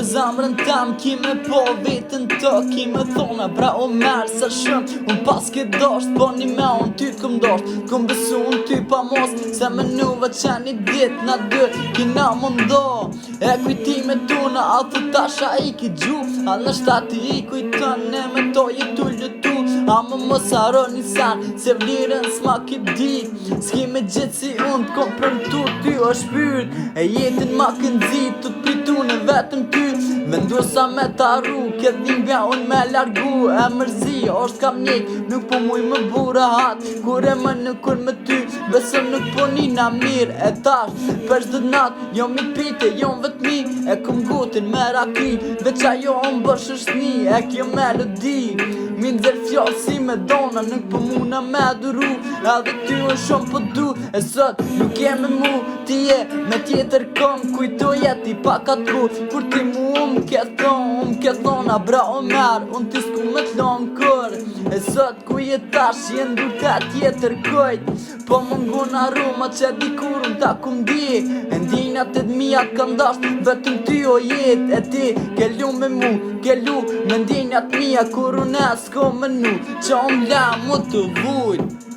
Për zemrën tem ki me po vetën të Ki me thona bra o merë sa shumë Unë pas ke dosht Po një me unë ty këm dosht Këm besu unë ty pa mos Se menuve që një dit Na dy kina mundo E kujtime tuna A thu tash a i ki gju A nështë ti i kujton Ne me to jetu lutu Ama mos harro një sen Se vlerën s'ma ki dit S'ki me gjithë si unë t'kom premtu ty o shpyrt E jetën ma këndzit të t'pritu në vetëm ty Vendosa me t'harru Këtë dhimbja unë me largu E mërzi është kam njek Nuk po muj me bu rahat Kur e më nuk kur me ty Besëm nuk po nina mirë E tash për çdo nat Jo mi pite, jo në vetmi E kum gutën me raki Veç ajo më bë shoshni E kjo melodi Mi nxer fjalë si me dona Nuk po muna me duru Edhe ty unë shumë po du E sot nuk je me mu Ti je me tjetër kom Kujtoje ti pak atë ku Kur ti mu më ke thonë Më ke thonë a bra o merë Unë ti s'ku me t'lonë kur E sot ku je tash Je n'dur të tjetër kujt Po mungon aroma që dikur unë ta kum di E ndjenjat e mia t'kan dasht Vetëm ty o jetë E ti ke lu me mu Ke lu me ndjenjat mia Kur unë s'kom menu Që unë la mu të vujt.